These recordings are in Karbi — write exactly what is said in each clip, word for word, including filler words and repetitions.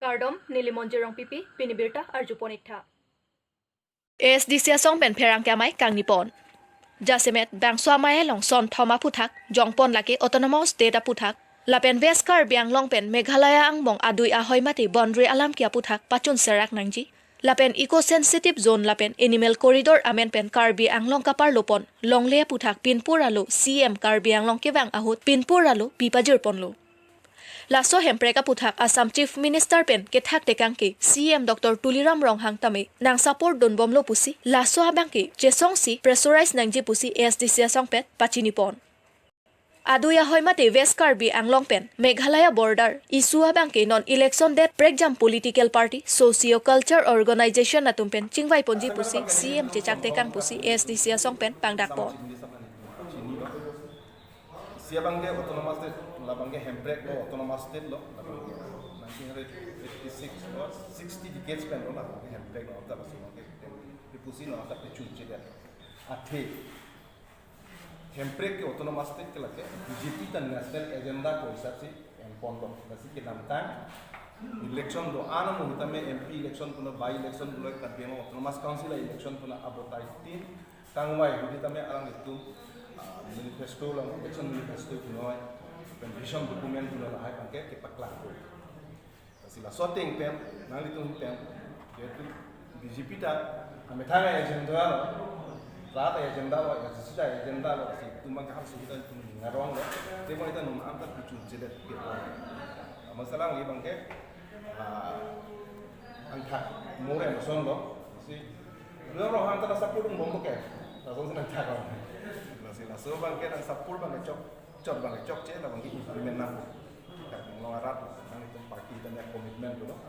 Kardom, neli Monjir Rongpipi, pini birta arjupon iktha. A S D C asong pen pherangke amei kangnipon. Jasemet bangso amei along son thom aphuthak jongpon lake Autonomous State aphuthak, lapen West Karbi Anglong pen Meghalaya angbong adui ahoi mate boundary alam ke aphuthak pachun serak nangji, lapen eco sensitive zone lapen animal corridor amen pen Karbi Anglong kaparlopon longle aphuthak pinpur alo C M Karbi Anglong kevang ahut pinpur alo pipajirponlo. Laso hemprek aphuthak Assam Chief Minister pen kethak tekang ke C M Doctor Tuliram Ronghang tame nang support dunbomlo pusi laso abang ke chesongsi pressurize nangji pusi A S D C asong pen pachinipon. Adui ahoi mate West Karbi Anglong pen Meghalaya border issue abang ke non election date prekjam political party, socio culture organization atum pen chingvaiponji pusi C M chechak tekang pusi A S D C asong pen pangdakpon. Isi abang ke autonomous state, labang ke hemprek lo, autonomous state lo, labang ke nineteen eighty-six or sixty decades pen lo, labang ke hemprek lo, ta basi abang ke, ke pusi lo, ta pechun chedet. Athe, hemprek ke autonomous state ke lake, B J P ta national agenda ko hisap si enponlo, basi kedamtang election do-an amu hitame M P election pulo, by election pulo, Karbi Anglong Autonomous Council election pulo, abotai tin, kangvai hudi tame alanglitum, ah, manifesto lang, election manifesto punoi, pen vision document punoi lahai abang ke kepaklangpo. Lasi laso ateng pen, nanglitum pen, jehetu B J P ta amethang agenda lo, rat agenda lo, A S D C ta agenda lo, lasi itum abang ke hal suhita itum ngarong lo, tebon ita num anta pechun chedet ke. Ama salang li abang ke, ah, angthak more mason lo, lasi Tuliram Ronghang ta nang support dunbomlo ke. Laso si nangthak lo. Lasi laso abang ke nang support abang ke chok, chot abang ke chokche, labang ke implement nang. Karbi Anglong arat, nanglitum party ta nang commitment lo.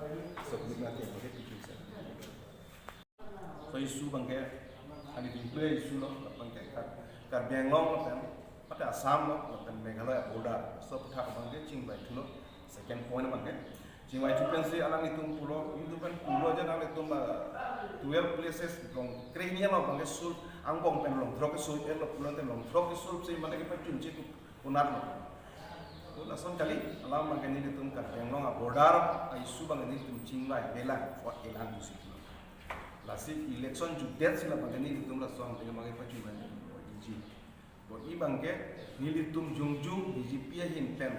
So commitment ke abang ke pechun se. So issue abang ke, ani dingkle issue lo, abang ke Kar-, Karbi Anglong lo pen, mate Assam lo, lapen Meghalaya border. So aphuthak abang ke chingvai thulo, second point abang ke. Chingvai thu pensi alanglitum pulo, itum pen pulo aja nanglitum, ah, twelve places long krehini lo abang ke sul, angbong pen long throk ke sul, et lo pulo te long throk ke sul si mane kepachun che ku punat lo. Ko lason kali, alam abang ke nelitum Karbi Anglong aborder a-issue abang ke nelitum chingvai belang, vote elang pusi pulo. Lasi election jutdet si labang ke nelitum lason abang ke pachun man ji. Ko abang ke nelitum jongjong B J P ahin pen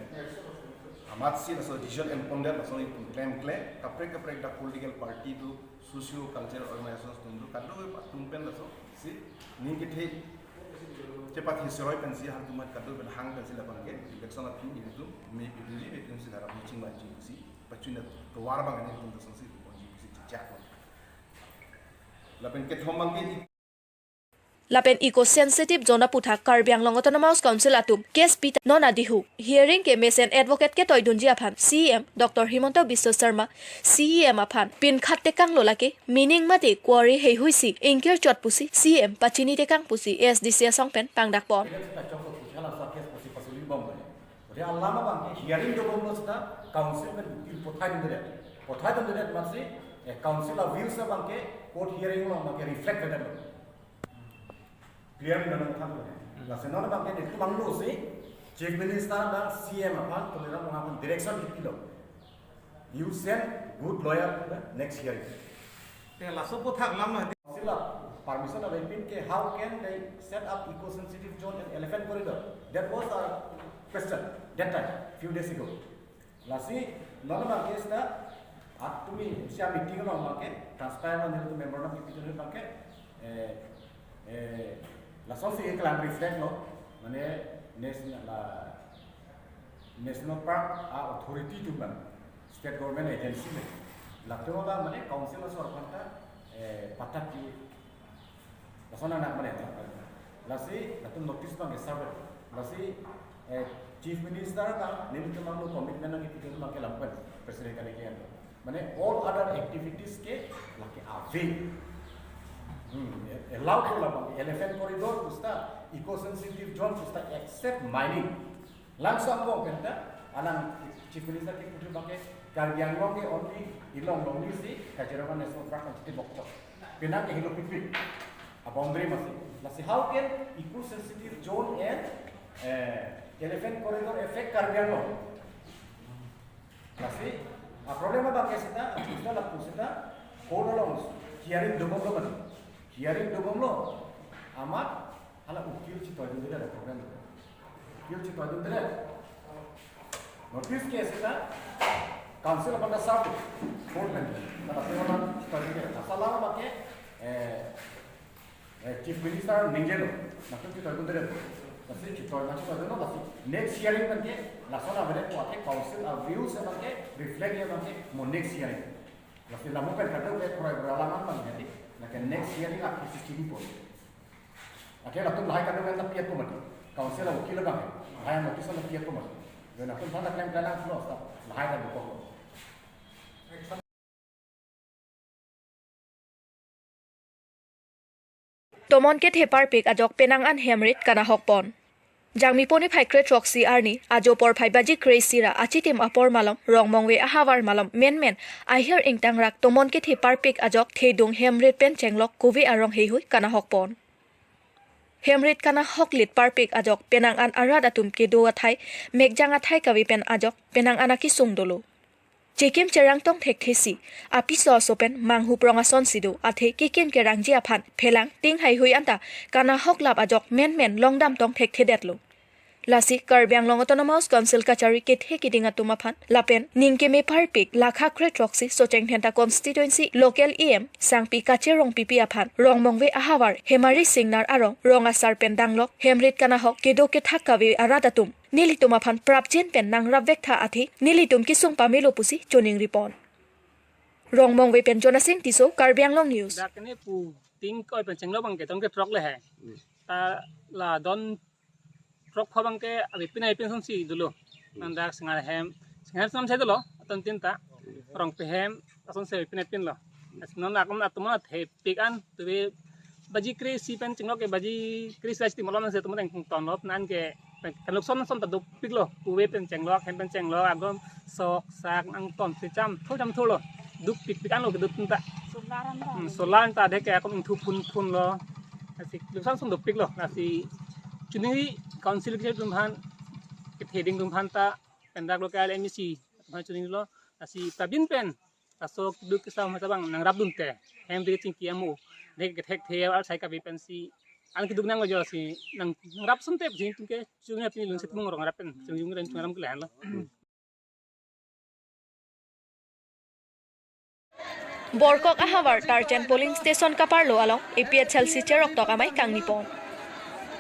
amatsi laso decision enpondet, laso nelitum klemkle, kaprek kaprek dak political party do, socio cultural organizations atum do, kadokave atum pen laso si ning kethe chepathi seroi pensi halatum amat kadokave pen hang pensi labang ke election aphi nelitum me pipili me tum si darap chingvai ji si pachun tovar abang nelitum lason si ponji si chechak lo. Lapen kethom abang ke Lapen eco sensitive zone aphuthak Karbi Anglong Autonomous Council atum case pita non adihu hearing ke mesen advocate ketoidunji aphan C M Doctor Himanta Biswa Sarma C E M aphan pinkhat tekanglo, lake mining mate quarry heihui si ingkirchot pusi C M pachini tekang pusi A S D C asong pen pangdakpon. Kachok ko kuchala sa case pasi pasuling bom bai. Ode alam abang ke hearing dobomlo seta council pen bukti pathaidunde. Pathaidunde matsi, eh, council a views abang ke court hearing along abang ke reflect kardamlo. Clear na nang than. Lasi non abang ke nelitum abang lo si Chief Minister dan C M aphan, Tuliram Ronghang aphan direction kipilo. You send good lawyer to the next hearing. Te laso aphuthak alam na. Sila permission avaipin ke, how can they set up eco sensitive zone and elephant corridor? That was our question that time, few days ago. Lasi non abang ke seta, ah, tumi sia meeting along abang ke transparent na nelitum member na kipitun abang ke, eh, eh, lason si kelang reflect lo, mane national, la, National Park a authority atum abang, state government agency le. Latum abang mane council asor aphanta, eh, patta ki. Lason anak mane. Lasi latum notice abang ke serve. Lasi, eh, Chief Minister abang nelitum abang lo commitment nangkipidun abang ke lapen President kali ke. Mane all other activities ke lake ave. Hmm, allow ko labang elephant corridor pu seta, eco sensitive zone pu seta, except mining. Langsung ko penta, alang Chief Minister ke kutu abang ke, Karbi Anglong ke only ilong longle si Kaziranga National Park ang chiti bokchok. Penang ke hilo pipi a boundary masi. Lasi how can eco sensitive zone and, eh, elephant corridor affect Karbi Anglong? Lasi A problem abang ke seta, a case ta lapu seta, court along hearing dobomlo mati. Hearing dobomlo, amat hala ukil chetoidunde problem. Ukil chetoidunde. Notice ke seta, council aphan ta serve, court pen. Tata seta chetoidunde. Asal abang ke, eh, Eh, Chief Minister ningjelo, latum chetoidunde. Lasi chetoi, na chetoidunlo, lasi next hearing abang ke, lason avele ko ake council a views abang ke, reflect abang ke, mo next hearing. Lasi lamu pen kadokave kroikre alam abang jadi, lake next hearing a case chinipo. Ake latum lahai kadokave ta pi-etpo mati. Council a ukil abang ke, lahai notice ta pi-etpo mati. Latum aphan ta klem klemlang lo, lahai kadokave. Tomon kethe parpik ajok penang an hem rit kanahok pon. Jangmi poni phai kre throksi arni, ajo porphai baji kre-isi ra achitim apor malom, Rongmongve ahavar malom, menmen, ahir ingtangrak tomon kethe parpik ajok thedung hem rit pen chenglok kove arong heihui kanahok pon. Hem rit kanahok lit parpik ajok penang an arat atum kedo athai, mekjang athai kave pen ajok, penang an akesung dolo. Chekim cherang tong thekthesi, apiso aso pen manghu prong asonsi do, athe kekim kerangji aphan, phelang ting heihui anta, kanahok lap ajok menmen longdam tong thekthedetlo. Lasi Karbi Anglong Autonomous Council kachari kethe kiding atum aphan, lapen ning keme parpik, lakha kre throksi Socheng Dhenta constituency local E M, Sangpi Kache Rongpipi aphan, Rongmongve ahavar, Hemari Singnar arong, rong asar pen danglok, hem rit kanahok, kedo kethak kave arat atum nelitum aphan prapjin pen nangrapvek tha athe, nelitum kesung pamelo pusi choningri pon. Rongmongve pen Jonasing Tisso, Karbi Anglong News. Dak kene pu ting koi pen chenglo abang ke tong ke throk le he. Hmm. Ta la don throk pho abang ke avepin avepin asonsi dolo. Hmm. Nang dak Singnar hem, Singnar hem sai dolo, aton tin ta. Rongpi hem, asonsi avepin avepin lo. As non akon atum thepik an, tuve baji kre-isi pen chenglok ke baji kre-isi achitim malom nang se atum teng tonlo, nang ke pen, kan lukson son ta dopiklo, kove pen chenglok, hem pen chenglok, agom sok sak nang ton si cham tho cham tho lo, dopikpik an lo kedut ta. Solar an ta. Hmm, solar an ta dek ke akon ingthu phun phun lo. Lasi lukson son dopiklo, lasi choningri council kechari atum aphan, kethe ding atum aphan ta, pen dak local M A C aphan choningri lo, lasi prapjin pen, laso keduk kesam masa abang nangrapdun te. Hem dei chingki amo. Dei kethekthe asai kave pensi. An keduk nanglo jo si nangrap sun te si tum ke chunga pini lun si tum rong rap pen. Chunga ren chunga ram ke lahan lo. Borkok ahavar Tarchen polling station kaparlo along A P H L C cherok tok amei kangni pon.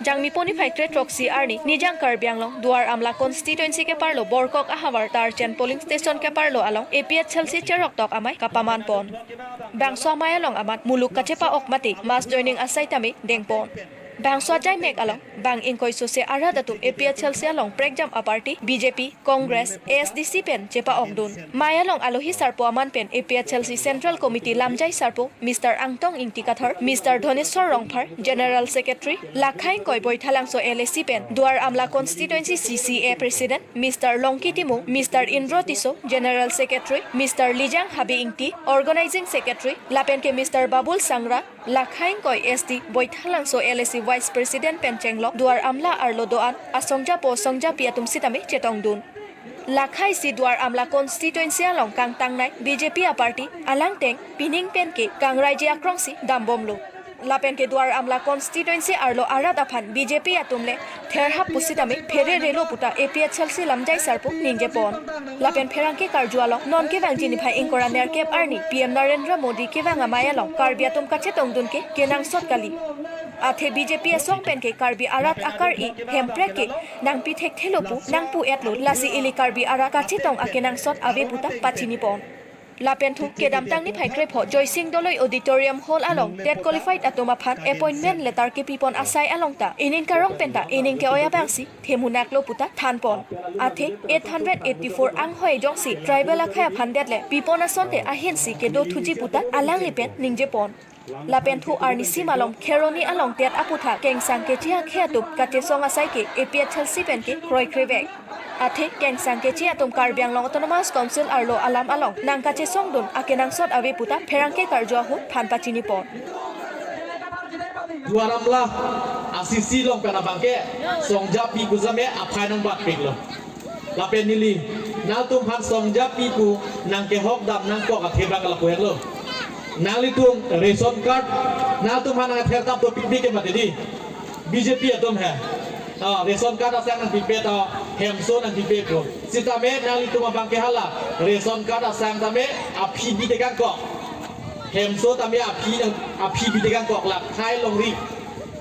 Jangmi poni phai kre throksi arni, Nijang Karbi Anglong, Duar Amla constituency keparlo Borkok ahavar Tarchen polling station keparlo along A P H L C cherok tok amei kapaman pon. Bangso amei along amat muluk kachepa-ok mate mass joining asai tame deng pon. Bangso ajai mek along bang ingkoi sose arat atum A P H L C along prekjam a-party B J P, Congress, A S D C pen chepa-okdun. Mei along alohi sarpo aman pen A P H L C Central Committee lamjai sarpo Mister Angtong Ingti Kathar, Mister Dhoneswar Rongphar, General Secretary, Lakha Ingkoi Boithalangso L A C pen Duar Amla Constituency C C A President, Mister Longki Timung, Mister Indro Tisso, General Secretary, Mister Lijang Habe Ingti, Organizing Secretary, lapen ke Mister Babul Sangra, Lakha Ingkoi S T Boithalangso L A C Vice President pen chenglok Duar Amla arlo do-an asongjapo songjapi atum sitame chetongdun. Lakha isi Duar Amla constituency along kangtangnei B J P a-party alangteng pining pen ke kangraiji akrongsi dambomlo. Lapen ke Duar Amla constituency arlo arat aphan B J P atum le therhap pusitame phererelo puta A P H L C lamjai sarpo ningjepon. Lapen pherangke karju along non kevangji niphai ingkoi ra nerkep arni P M Narendra Modi kevang amei along Karbi atum kachetongdun ke kenangsot kali. Athe B J P asong pen ke Karbi arat akar-i Hemprek ke nangpi thekthelo pu nangpu-etlo, lasi ili Karbi arat kachetong akenangsot ave puta pachinipon. Lapen thu kedamtang niphai krepho Joysing Doloi Auditorium Hall along TET qualified atum aphan appointment letter kepipon asai along ta ining karong penta ining ke-oi abangsi themunaklo puta thanpon. Athe eight hundred eighty-four anghoi jongsi tribal akhei aphan detle pipon asonte ahinsi kedo thuji puta alangli pen ningjepon. Lapen thu arnisi malom Kheroni along TET aputhak kengsang keche akhei atum kachesong asai ke A P H L C pen ke kroikrevek. Athe kengsang keche atum Karbi Anglong Autonomous Council arlo alam along nangkachesongdun akenangsot ave puta pherangke karju ahut than pachinipon. Duar Amla a C C along pen abangke songjapi kuzame aphai nangbatpiklo. Lapen neli Nangtum aphan songjapi pu nangkehok dam nangkok athe abang lapu-etlo. Nanglitum ration card, nangtum aphan nangther tap dopik pik ke mati di. B J P atum he. Ah, ration card asang nangpipe ta hemso nangpipe pu. Sitame nanglitum abang ke hala ration card asang tame aphi bitekangkok. Hemso tame aphi nang, aphi bitekangkok, la khei longri.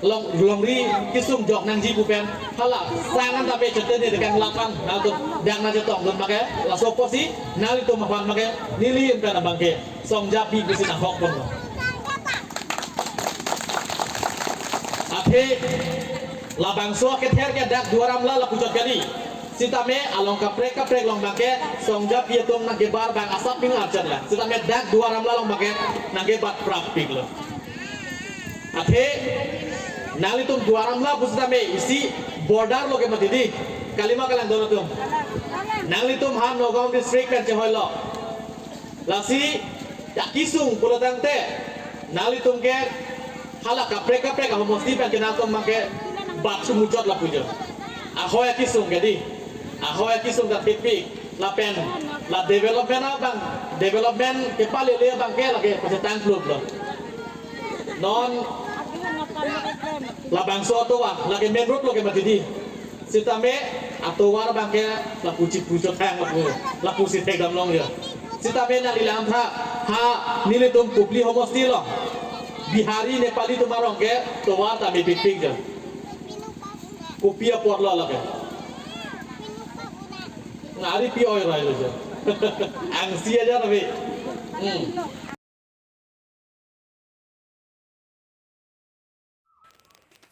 Long, longri kesung jok nangji pu pen hala sang an tame chete ne dekang lapan. Nangtum dak nangchetongdun make, laso apotsi nanglitum aphan make neli pen abang ke songjapi pusi nahok ponlo. Athe labangso kether ke dak Duar Amla lapu chot kali. Sitame along kaprek kaprek along abang ke songjapi atum nangkebar abang asap ping archan la. Sitame dak Duar Amla along abang ke nangkebat prapiklo. Athe nanglitum Duar Amla pusitame isi border lo ke mati di. Kalima kalang dono atum. Nanglitum ha Nagaon district pen chehoilo. Lasi akesung pulo tangte nanglitum ke hala kaprek kaprek ahomosti pen ke nangtum abang ke bat sumuchot lapu jo. Ahoi akesung ke di. Ahoi akesung ta thepik lapen la development abang, development kepalele abang ke lake pachetang kloplo. Non labangso atovar lake main road lo ke mati di. Sitame atovar abang ke lapu chipuchot thang lapu, lapusi thekdam long jo. Sitame nangli langtha, ha nelitum Kopili homosti along Bihari Nepali atum arong ke tovar ta mepikpik jo. Kopi apor lo lake. Ngari pi oi rai lo jo. Angsi aja tapi. Hmm.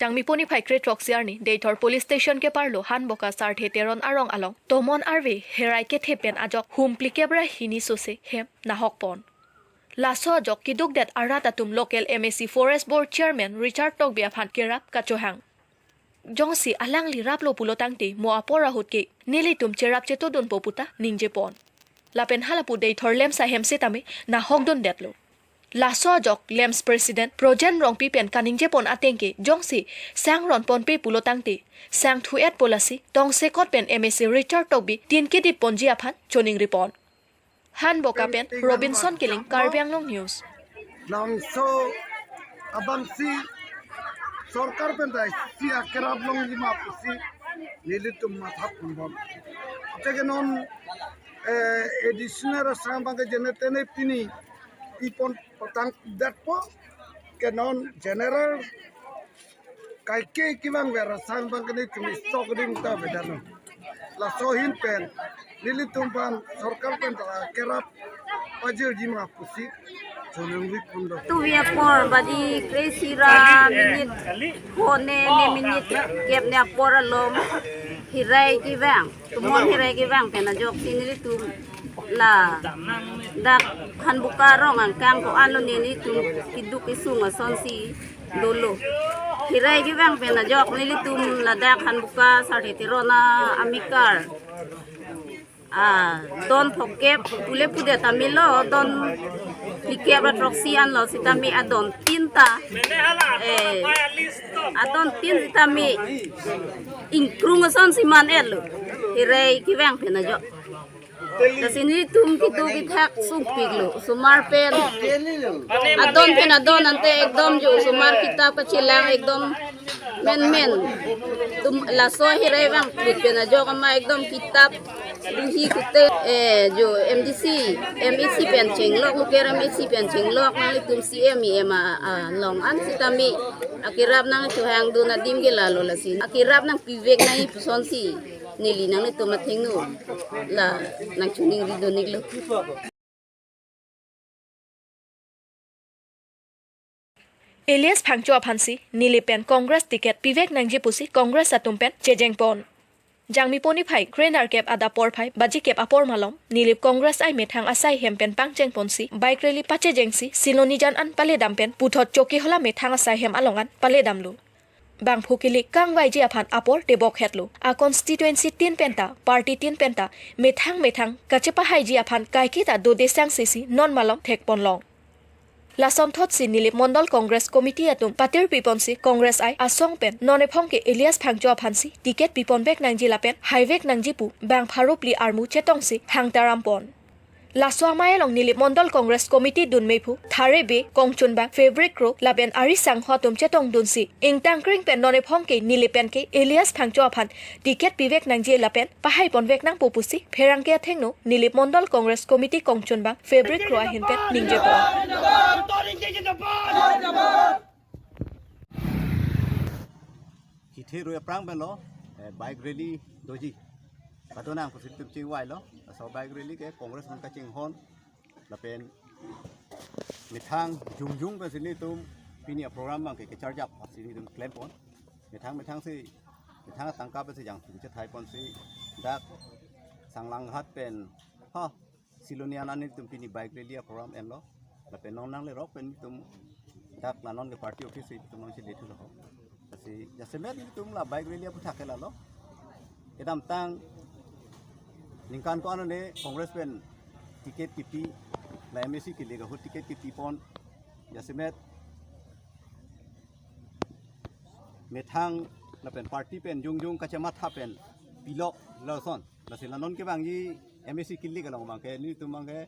Jangmi poni phai kre throksi arni Deithor Police Station keparlo Hanboka Sarthe Teron arong along tomon arve herai kethe pen ajok humpli kep ra hini sose hem nahok pon. Laso ajok kedukdet arat atum local M A C Forest Board Chairman Richard Tokbi aphan kerap kachohang. Jongsi alangli raplo pulo tangte mo apor ahut ke nelitum cherap chetodunpo puta ningje pon. Lapen halapu Deithor LAMPS ahem setame nahokdundetlo. Laso ajok LAMPS President Projen Rongpi pen kaningje pon ateng ke jongsi sang ron ponpe pulo tangte sang thu-etpo lasi tongsekot pen M A C Richard Tokbi tin kedip ponji aphan choningri pon. Hanboka pen Robinson Killing, Karbi Anglong News. Labangso abangsi sorkar pen ta isi akerap longji ma pusi nelitum matha ponbom. Athe ke non, eh, additional asang abang ke jene tene pini ipon patang detpo ke non general kaike kevang ver asang abang ke nelitum istok ring ta avedet lo. Laso ahin pen nelitum aphan sorkar pen ta kerap pajirji ma pusi choningri pon do. Tuvi apor baji kre-isi ra minute, phone ne minute kep ne apor alom herai kevang. Tomon herai kevang pen ajoksi nelitum ladak Hanboka arong angkang ko-an lo nelitum keduk kesung asonsi dolo. Herai kevang pen ajok nelitum ladak Hanboka Sarthe Teron amekar adon phongkep pule pudet ta melo, adon phlikep ra throksi anlo sitame adon tin ta, eh, adon tin sitame ingkrung asonsi man-etlo. Herai kevang pen ajok. Lasi nelitum keduk kethak sungpiklo. Osomar pen adon pen adon ante ekdom jo osomar kitap kachelang ekdom menmen. Tum laso herai vangput pen ajok ama ekdom kitap duhi kute, eh, jo M D C, M A C pen chenglok, local M A C pen chenglok, nanglitum C M, E M a, along an sitame akerap nangchohangdun adim ke lalo lasi. Akerap nangpivek nangji pusonsi neli nanglitum athengno la nangchoningridun-iklo. Elias Phangcho aphansi Nilip pen Congress ticket pivek nangji pusi Congress atum pen chejeng pon. Jangmi poni phai kre nerkep adap porphai baji kep apor malom Nilip Congress ai methang asai hem pen pangcheng ponsi bike rally pachejengsi Silonijan an paledam pen puthot Chokihola methang asai hem along an paledamlo. Bangphu kili kangvaiji aphan apor tebok hetlo. A constituency tin penta, party tin penta, methang methang kachepahaiji aphan kaiketa dode sang sisi non malom thek ponlong. Lasonthotsi Nilip Mondol Congress Committee atum patir piponsi Congress ai asong pen non ephong ke Elias Phangcho aphansi ticket pipon vek nangji lapen hai vek nangji pu bang pharo phli armu chetongsi hangtaram pon. Laso amei along Nilip Mondol Congress Committee dun mephu Thare Bey, Kongchunbang Fabric Kro lapen ari sangho atum chetongdunsi ingtangkring pen non ephong ke Nilip pen ke Elias Phangcho aphan ticket pivek nangji lapen pahai ponvek nangpo pusi pherangke athengno Nilip Mondol Congress Committee Kongchunbang Fabric Kro ahin pen ningjepo. Kithe ru aphrang pen lo, eh, bike rally doji. Kadonang pusi itum chingvailo. Laso bike rally ke Congress atum kachinghon. Lapen methang jongjong pensi nelitum pini a-program abang ke kecharjap pusi nelitum klempon. Methang methangsi, methang tangka pensi jangthu chethaiponsi dak Sanglanghat pen, ha, Silonijan an nelitum pini bike rally a-program enlo. Lapen non nangle rok pen nelitum dak la non ke party office si nelitum nangchele thulo. Lasi jasemet nelitum la bike rally aputhak ke lalo. Kedamtang ningkan ko-an ne Congress pen ticket kipi, la M A C kilik ahut ticket kipipon. Jasemet methang lapen party pen jongjong kachematha pen pilok lason. Lasi la non kevangji M A C kilik along abang ke nelitum abang ke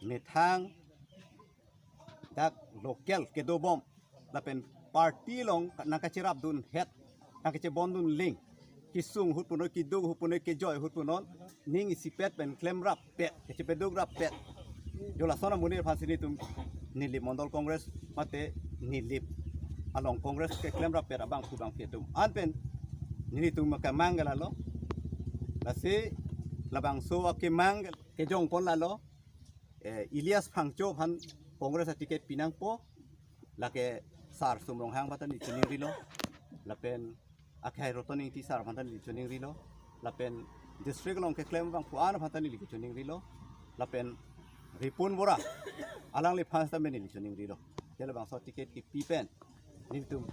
methang dak local kedobom lapen party along nangkacherapdun het, nangkachebondun link, kesung ahut punon, keduk ahut punon, kejoi ahut punon, ning isipet pen klemrappet, kachepedukrappet. Jo lason amonit aphansi nelitum Nilip Mondol Congress mate Nilip along Congress keklemrappet abangphu bangphi atum an pen nelitum kemang ke lalo. Lasi labangso akemang ke kejongpon lalo. Eh, Elias Phangcho aphan Congress a-ticket pinangpo, lake Sar Sum Ronghang aphan ta neli choningrilo, lapen akhai Roton Engti sar aphan ta neli choningrilo, lapen district along keklem abangphu an aphan ta neli choningrilo, lapen Ripun Bora alangliphan ta neli choningrilo. Te labangso ticket kipi pen nelitum